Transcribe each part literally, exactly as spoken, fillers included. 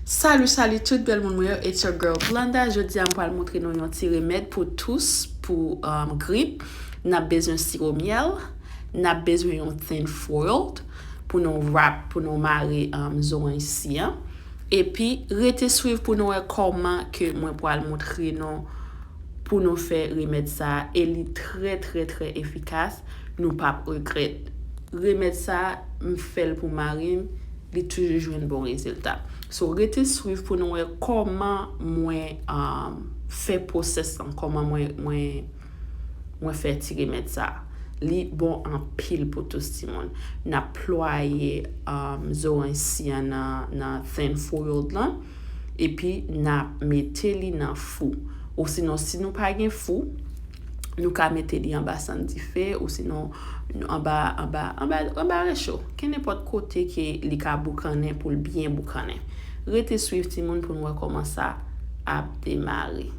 Salut, salut tout bèl moun mwen yo, it's your girl Blanda. Jodi a m pral montre nou yon ti remèd pou tous, pou um, grip. N ap bezwen siwo myèl, n ap bezwen yon tin foil pou nou wrap, pou nou mare um, zoranj si an. Epi rete swiv pou nou wè kòman ke mwen pral montre nou pou nou fè remèd sa a, e li trè, trè, trè efikas. Nou p ap regrèt. Remèd sa a, m fè l pou mari m, li toujou jwenn bon rezilta. So, rete swiv pou nou wè kòman mwen um, fè pwosès lan, kòman mwen, mwen, mwen fè ti remèd sa a. Li bon anpil pou tous timoun. N ap plwaye um, zoranj si an nan, nan tin foil lan, epi n ap mete li nan fou. Ou sinon, si nou pa gen fou, nou ka mete li anba sann dife, ou sinon anba, anba, anba, anba recho. Kenenpòt kote ke li ka boukannen pou l byen boukannen. Rete swiv timoun pou n wè kòman sa ap demare.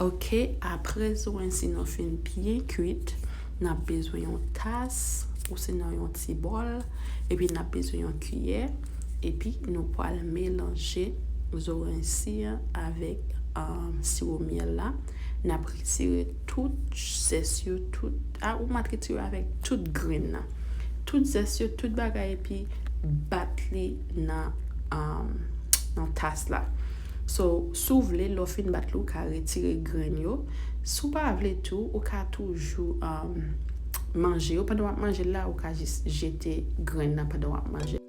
Ok, apre zoranj si nou fin byen kwit, n ap bezwen yon tas, ou sinon yon ti bòl, epi n ap bezwen yon kiyè, epi nou pral melanje zoranj si an avèk um, siwo myèl la. N ap retire tout zès yo, tout, a, ou mèt retire avèk tout grenn nan. Tout zès yo, tout bagay, epi bat li nan, um, nan tas la. So, si w vle, lè w fin bat li, ou ka retire grenn yo. Si w pa vle tou, ou ka toujou um, manje yo. Pandan w ap manje l la, ou ka jis jete grenn nan pandan w ap manje.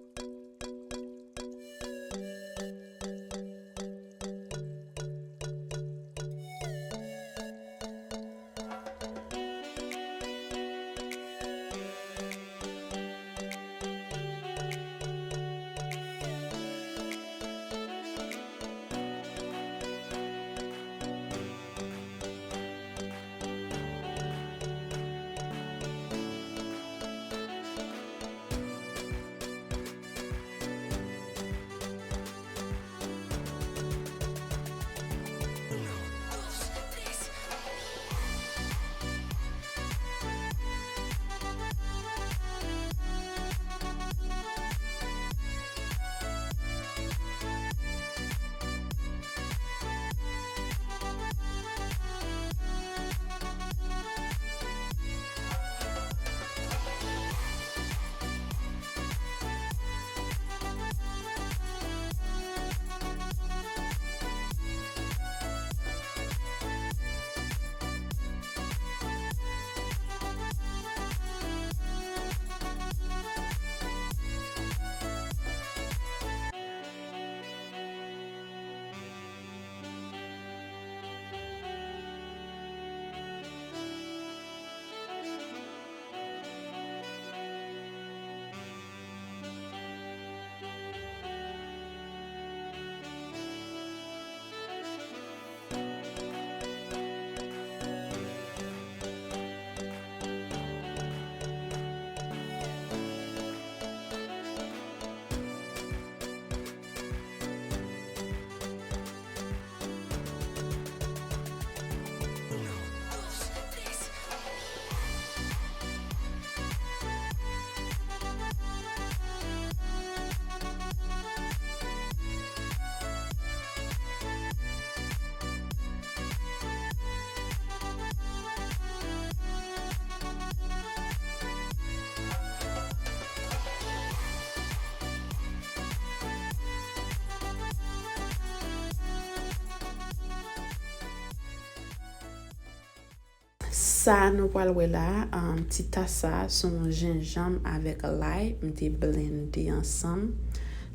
Sa nou pral wè la a, um, ti tas sa a se yon jenjanm avèk lay m te blende ansanm.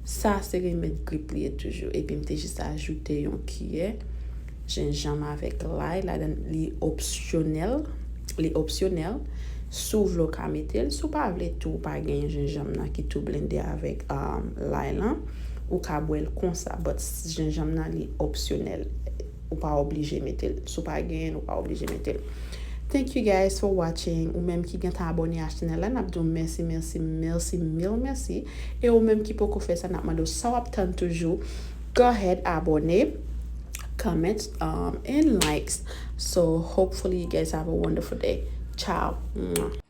Sa se remèd grip li ye toujou. Epi m te jis ajoute yon kiyè jenjanm avèk lay ladan, li opsyonèl. Li opsyonèl. Si w vle w ka mete l. Si w pa vle tou, ou pa gen jenjanm nan ki tou blende avèk um, lay lan, ou ka bwè l konsa. But jenjanm nan li opsyonèl. Ou pa oblije mete l. Si w pa genyen l, ou pa oblije mete l. Thank you guys for watching. Ou menm ki gentan abòne a chanèl la, n ap di w mèsi, mèsi, mèsi, mil mèsi. E ou menm ki poko fè sa, n ap mande w sa w ap tann toujou. Go ahead, abòne, comment, um, and likes. So hopefully you guys have a wonderful day. Ciao. Mwah.